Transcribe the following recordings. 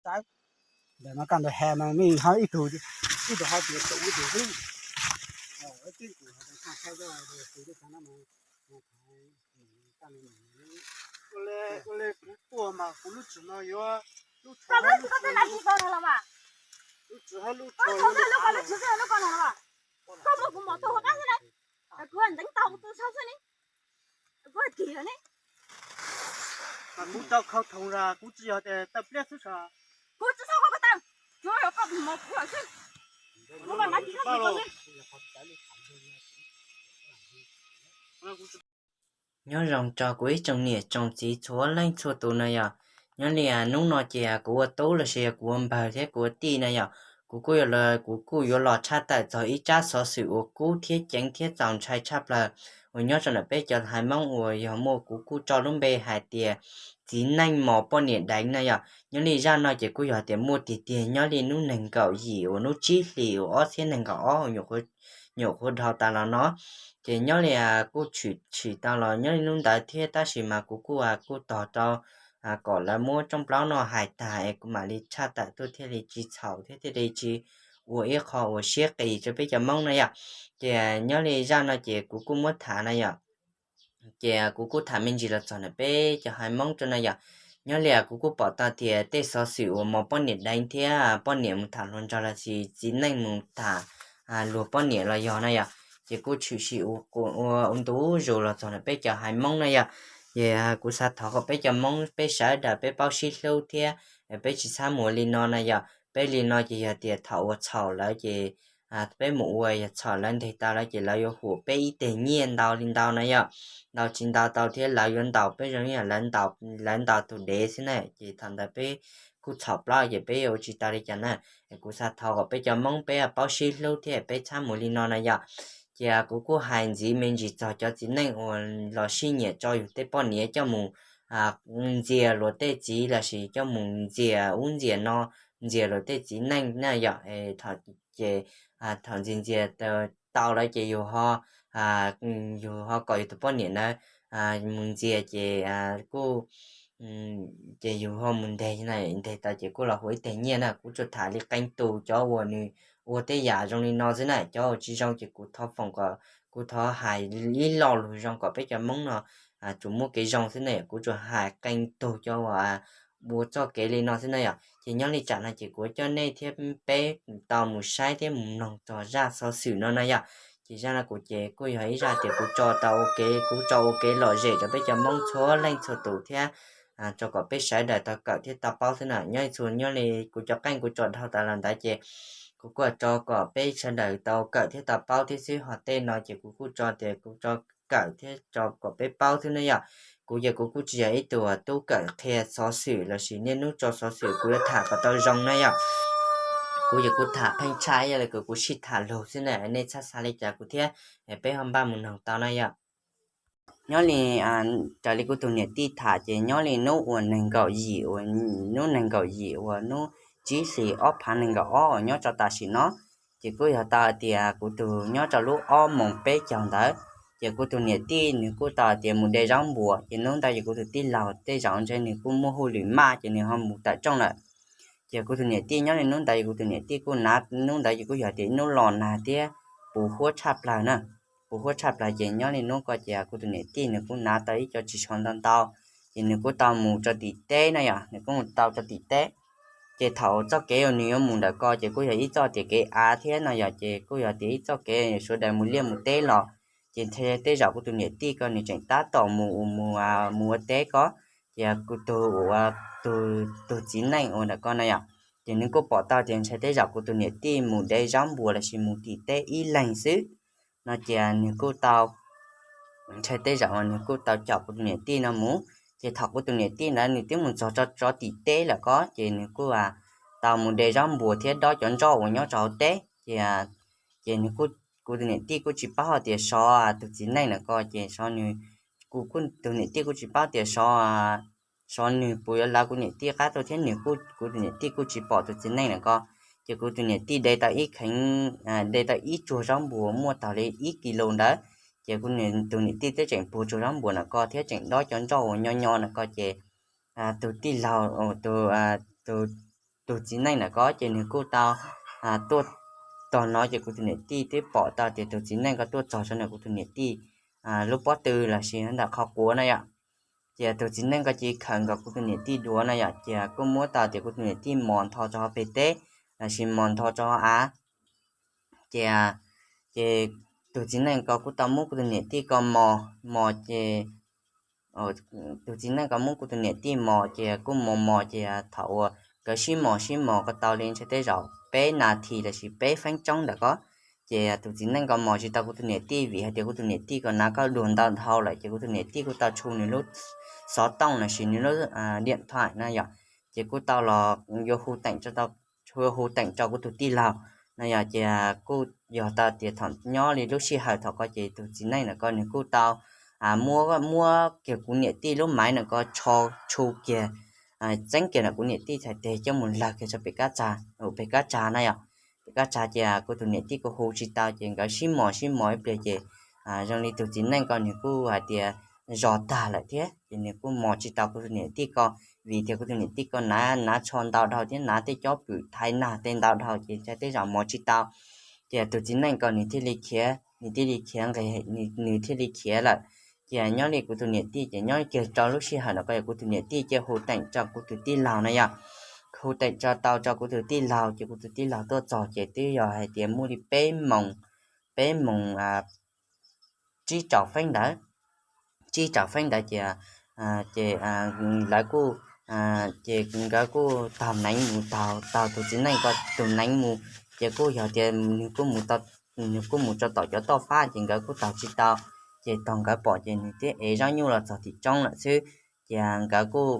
Ntawm no kaj ntawd has mas nej ho ib tug, ib tug ho tias tus ib tug xwb. Ua li kuv tuaj mas kuv lub tsev no yuav lub tsev, lub tsev, lub tsev, lub tsev, lub ko no los mas koj muab kuv mos tua qab xwb ne, kuv ntxeev tau kuv tus sau xwb ne, kuv hais tias ne, kuv tau khau thoov los kuv tsis yog tias tawm pliab xwb os. Kuv tsis txhob koj ko taw, tsuav yog koj mos kuv lawm xwb. Kuv mam nav tsis txhob kuv xwb. Nyob zoo rau kuv ib tsoom niam tsoom txiv txhua leej txhua tus na yom. Nyob li hnub no ces kuv ua tub los sis kuv ua npawg thiab kuv ua tij na yom, kuv kuj yuav los, kuv kuj yuav los tshaj tawm txog ib tsab xov xwm uas kub thiab ceev thiab txaus ntshai tshaj plaws uas nyob rau ntawm peb cov haiv Hmoob uas yog muaj, kuv kuj tso lub npe hais tias txiv neej mos poj niam deev na yom. Nyob li zaj no ces kuj yog tias muaj tiag tiag nyob li hnub nees nkaum yim uas hnub tsib hlis uas ob txhiab nees nkaum ob uas nyuam qhuav dhau tas los no. Ces nyob li kuj tshwm sim tau los nyob li hnub ntawd thiab, tab sis mas kuv kuj, kuj tos rau kom lawv muab rooj plaub no hais tag es kuv mam li tshaj tawm tuaj thiaj li tsis txhaum thiab thiaj li tsis ua ib qho uas siab qis rau peb cov Hmoob na yom. Ces nyob li zaj no ces kuv kuj muab tham na yom. Ces kuv kuj tham me ntsis los txog ntawm peb cov haiv Hmoob rau na yom. Nyob li kuv kuj pom tau tias tej xov xwm uas mos poj niam deev thiab poj niam mus tham hluas nraug los sis txiv neej mus tham luag poj niam los yog na yom, ces kuj tshwm sim ua ntu zus los txog ntawm peb cov haiv Hmoob na yom. Ces kuv xav thov kom peb cov Hmoob peb sawv daws peb paub sib hlub thiab peb tsis txhob mus li no na yom. Peb li no ces yog tias thaum uas txhaum lawm ces peb mus ua yog txhaum lawv ntes tau lawv ces lawv yuav huam peb ib teg nyiaj ntau li ntau na yom. Ntau tsis ntau tau thiab lawv yuav ntaus peb zoo li lawv ntaus tus dev xwb na. Ces thaum ntawd peb kuj txhaum plaub ces peb yuav ua tsis tau li cas na. Kuv xav thov kom peb cov Hmoob peb paub sib hlub thiab peb txhob mus li no na yom. Ces kuv kuj hais ntxiv me ntsis txog cov txiv neej uas los sib nyiam tso yus tej poj niam coj mus ntxias luag tej txiv los sis coj mus ntxias ub ntxias no, ntxias luag tej txiv neej na yom. Ces thaum ntxias ntxias tau lawm ces yus ho, yus ho kom yus tus poj niam ntawd mus ntxias ces kuj, ces yus ho mus ntes, ntes tau ces kuj los huam ib teg nyiaj na. Kuv tsuas tham li qee tus cov uas nws ua tej yam zoo li no xwb na. Cov uas tsis zoo ces kuv thov foom kom, kuv thov hais ib lo lus zoo kom peb cov Hmoob no tsuas muaj kev zoo xwb na yom. Kuv tsuas hais qee tus cov uas ua txoj kev li no xwb na yom. Ces nyob li tsam no ces kuv coj nej thiab peb tau mus saib thiab mus mloog txog zaj xov xwm no na yom. Ces zaj no kuv ces kuj yog ib zaj tias kuv tso tau ua kev, kuv tso ua kev lom zem rau peb cov Hmoob txhua leej txhua tus thiab tso kom peb sawv daws tau kawm thiab tau paub xwb na. Nyob li txhua, nyob li kuv cov qeej kuv tso dhau tas los ntawd ces kuv kuj tso kom peb sawv daws tau kawm thiab tau paub thiab xwb. Ho tej no ces kuv kuj tso tias kuv tso kawm thiab tso kom peb paub xwb na yom. Kuv ces kuv kuj tsis yog ib tug tub kawm qhia xov xwm los sis niaj hnub tso xov xwm, kuv yuav tham kom tau zoo na yom. Kuv ces kuv tham pheej tshaj ib yam li kuv sij tham lus xwb na, nej txhob xav li cas kuv thiab, peb ho npaj mus noog tau na yom. Nyob li, raws li kuv tus niam tij tham ces nyob li hnub uas nees nkaum yim uas, hnub nees nkaum yim uas hnub tsib hlis ob phav nees nkaum ob uas nyob rau tam sim no, ces kuj yog tau hais tias kuv tus nyob rau lub ob moos peb caug ntawd, ces kuv tus niam tij nws kuj tau hais tias mus de zaub npuas, ces hnub ntawd ces kuv tus tij laug tej zaum ntshe nws kuj muaj hauj lwm maj ces nws ho mus tawm rooj lawm. Ces kuv tus niam tij nyob li hnub ntawd ces kuv tus niam tij kuj nav, hnub ntawd ces kuj yog tias ib hnub los nag thiab puv huab tshaj plaws na, puv huab tshaj plaws ces nyob li hnub ko ces kuv tus niam tij nws kuj nav tau ib co ris tsho ntau ntau, ces nws kuj tau mus rau tim teb na yom, nws kuj mus tau rau tim teb. Ces thaum txoj kev uas nws yuav mus ntawm ko ces kuj yog ib txoj tias kev av thiab no yom, ces kuj yog tias ib txoj kev sawv daws mus liaj mus teb los, ces ntshe tej zaum kuv tus niam tij ko nws tseem tab tom mus, mus, mus ua teb ko, ces kuv tus, tus, tus txiv neej uas ntawm ko na yom, ces nws kuj pom tau tias ntshe tej zaum kuv tus niam tij mus de zaub npuas los sis mus tim teb ib leeg xwb no ces nws kuj tau, ntshe tej zaum nws kuj tau caum kuv tus niam tij no mus. Ces thaum kuv tus niam tij ntawd nws twb mus txog rau tim teb lawm ko ces nws kuj tau mus de zaub npuas thiab dob cov nroj uas nyob rau hauv teb. Ces, ces nws kuj, kuv tus niam tij kuj tsis paub hais tias sov tus txiv neej lawm ko ces sov nws, kuv tus niam tij kuj tsis paub tias sov, sov nws puas yuav lawv kuv niam tij qab tuaj thiab nws kuj, kuv tus niam tij kuj tsis pom tus txiv neej lawm ko. Ces kuv tus niam tij de tau ib kheev, de tau ib tsuag zaub npuas muaj tag li ib kis lus ntawd, ces kuv tus niam tij twb tseem puag tsuag zaub npuas ntawm ko thiab tseem dob cov nroj uas nyo nyo ntawm ko ces tus tij laug, tus, tus tus txiv neej ntawm ko ces nws kuj tau tuaj txog no ces kuv tus niam tij twb pom tau tias tus txiv neej ko tuaj txog tso na kuv tus niam tij lub pob tw los sis ntawm qhov quav na yom. Ces tus txiv neej ko cia li khawm nkaus kuv tus niam tij duav na yom, ces kuj muab tau tias kuv tus niam tij mos ntho rau hauv peg teb los sis mos ntho rau hauv av. Ces, ces tus txiv neej ko kuj tau muab kuv tus niam tij ko mos mos ces tus txiv neej ko muab kuv tus niam tij mos ces kuj mos mos ces thaum uas nkawd sib mos sib mos ko tau li ntshe tej zaum peb nas this los sis peb feeb tsoob ntawm ko, ces tus txiv neej ko mos tsis tau kuv tus niam tij vim hais tias kuv tus niam tij ko hnav koj duav ntau dhau lawm ces kuv tus niam tij kuj tau tshu nws lub xov tooj los sis nws lub diam thaj na yom, ces kuj tau los yuav hu teem, hu teem tso kuv tus tij laug na yom. Ces kuj yog tau tias thaum nyob li lub sij hawm thaum ko ces tus txiv neej ntawm ko nws kuj tau muab, muab kiag kuv niam tij lub maiv ntawm ko tsho, tshu kiag, txeeb kiag ntawm kuv niam tij txhais tes coj mus lawg kiag rau pem kab tsa, pem kab tsa na yom. Pem kab tsa ces kuv tus niam tij kuj hu tsis tau ces nkawd sib mos sib mos ib pliag ces zoo li tus txiv neej ko nws kuj hais tias zos tag lawm thiab ces nws kuj mos tsis tau kuv tus niam tij ko, vim tias kuv tus niam tij ko hnav, hnav tsho ntau dhau thiab hnav tej cob pwm thaiv nag tej ntau dhau ces tej zaum mos tsis tau. Ces tus txiv neej ko nws thiaj li khiav, nws thiaj li khiav nqes, nws thiaj li khiav lawm. Ces nyob li kuv tus niam tij ces nyob kiag rau lub sij hawm no ko yog kuv tus niam tij cia hu teem tso kuv tus tij laug na yom. Hu teem tso tau tso kuv tus tij laug ces kuv tus tij laug tuaj txog ces twb yog hais tias muaj li peb moos, peb moos tsib caum feeb ntawd, tsib caum feeb ntawd ces, ces lawv kuj, ces nkawd kuj taug neev mus, taug, taug tus txiv neej ko tus neev mus, ces kuj yog tias nws kuj mus, nws kuj mus rau tom cov toj fab ces nkawd kuj taug tsis tau. Ces thaum nkawd pom ces nws twb ev zaub nyuj los txog tim roob lawm xwb. Ces nkawd kuj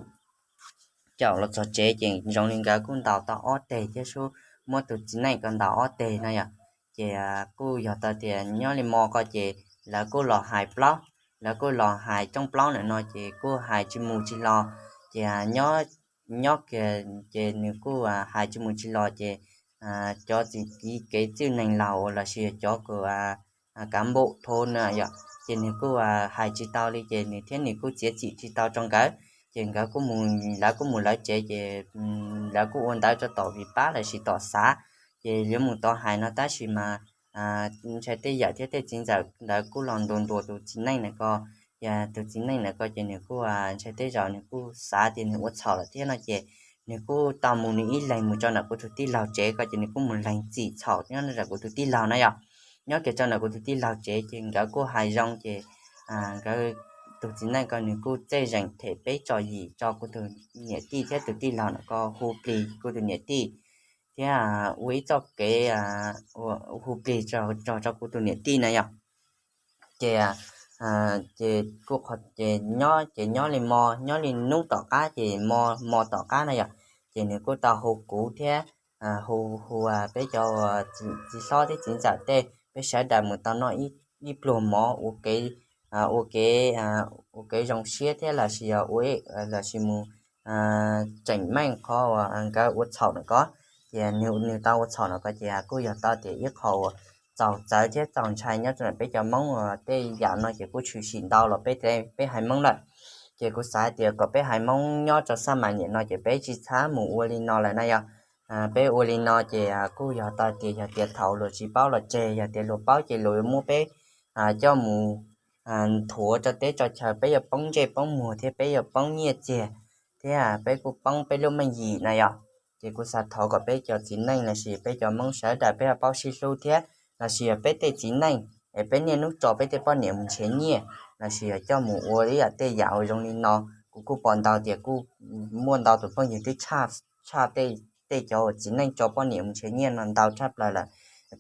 caum los txog tsev ces zoo li nkawd kuj ntaus tau ob teg thiab sub, muab tus txiv neej ko ntaus ob teg no yom. Ces kuj yog tau tias nyob li mo ko ces lawv kuj los hais plaub, lawv kuj los hais coob plaub ntawm no ces kuj hais tsis mus tsis los. Ces nyob, nyob kiag ces nws kuj hais tsis mus tsis los ces cov txiv kev txwj neeg laus uas los sis yog cov kav npaum tho na yom, ces nws kuj hais tsis tau li ces nws thiab nws kuj txiav txim tsis tau rau nkawd. Ces nkawd kuj mus, lawv kuj mus lawv tsev ces lawv kuj ua ntawv rau tom vim pab los sis tom xav, ces yuav mus tom hais no tab sis mas ntshai tej yawm thiab tej txiv ntxawm ntawd kuj los ntuas ntuas tus txiv neej ntawm ko. Ces tus txiv neej ntawm ko ces nws kuj ntshai tej zaum nws kuj xav tias nws ua txhaum lawm thiab no ces nws kuj tau mus nws ib leeg mus rau ntawm kuv tus tij laug tsev ko ces nws kuj mus lees txim txhaum nyob rau kuv tus tij laug na yom. Nyob kiag rau ntawm kuv tus tij laug tsev ces nkawd kuj hais zoo ces nkawd, tus txiv neej ko nws kuj txawj zeem them peb tso yim tso kuv tus niam tij thiab tus tij laug ntawm ko hu plig kuv tus niam tij thiab ua ib txoj kev hu plig tso rau kuv tus niam tij na yom. Ces, ces kuj, ces nyob, ces nyob li mo, nyob li hnub tom qab ces mo, mo tom qab na yom, ces nws kuj tau hu kuv thiab hu, hu peb cov txiv hlob thiab txiv ntxawm tej, peb sawv daws mus tau noj ib pluag mov ua kev, ua kev, ua kev zoo siab thiab los sis yog ua, los sis mus tseem meej qhov uas nkawd ua txhaum ntawm ko. Ces nws tau ua txhaum ntawm ko ces kuj yog tau tias ib qho uas txaus txawv thiab txaus ntshai nyob rau ntawm peb cov Hmoob uas tej yam no ces kuj tshwm sim ntau los peb, peb haiv Hmoob lawm. Ces kuv xav tias kom peb haiv Hmoob nyob rau xab mas niam no ces peb tsis txhob mus ua li no lawm na yog. Peb ua li no ces kuj yog tau tias yog tias thaum luag tsis paub los tseg, yog tias luag paub ces luag yuav muab peb coj mus nthuav rau teb rau chaw, peb yuav poob ntsej poob muag thiab peb yuav poob nyiaj txiag thiab peb kuj poob peb lub meej yim na yom. Ces kuv xav thov kom peb cov txiv neej los sis peb cov Hmoob sawv daws peb ho paub sib hlub thiab los sis yog peb tej txiv neej es peb niaj hnub tso peb tej poj niam mus nrhiav nyiaj los sis yog coj mus ua ib yam tej yam uas zoo li no. Kuv kuj pom ntau tias kuj muaj ntau tus phooj ywg twb tshaj, tshaj tej, tej cov uas txiv neej tso poj niam mus nrhiav nyiaj no ntau tshaj plaws lawm.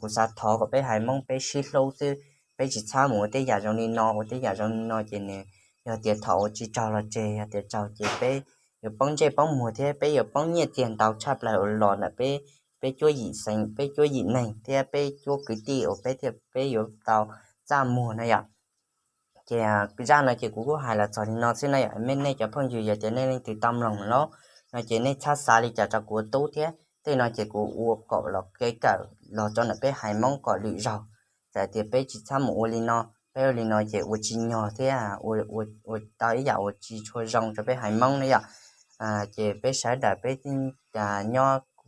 Kuv xav thov kom peb haiv Hmoob peb sib hlub xwb, peb tsis txhob mus ua tej yam zoo li no, ua tej yam zoo li no ces nws yog tias thaum uas tsis raug los tseg, yog tias raug ces peb yuav poob ntsej poob muag thiab peb yuav poob nyiaj txiag ntau tshaj plaws uas los ntawm peb, peb cuab yim xeem, peb cuab yim neeg thiab peb cuab kwv tij uas peb thiaj peb yuav tau txaj muag na yom. Ces zaj no ces kuv kuj hais los txog li no xwb na yom. Nej cov phooj ywg yog tias nej leej twg tau mloog lawm no ces nej txhob xav li cas rau kuv ua tub thiab. Tej no ces kuv ua kom los kev kawm los rau ntawm peb haiv Hmoob kom lwm zaug. Txawm tias peb tsis txhob mus ua li no, peb ua li no ces ua tsis nyog thiab ua tau ib yam uas tsis tshua zoo rau peb haiv Hmoob na yom. Ces peb sawv daws peb, kuv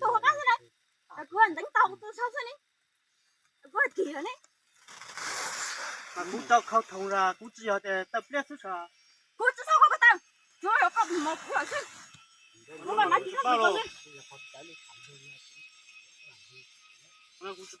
tus qab xwb na. Kuv nteev tau kuv tus sau xwb ne. Kuv hais tias ne, mas kuv tau khau thoom los kuv tsis yog tias tawm pliab xwb sav. Kuv tsis txhob koj tawm, tsuav yog koj mus kuv lawm xwb. Kuv mam nrhiav tsis tau xwb.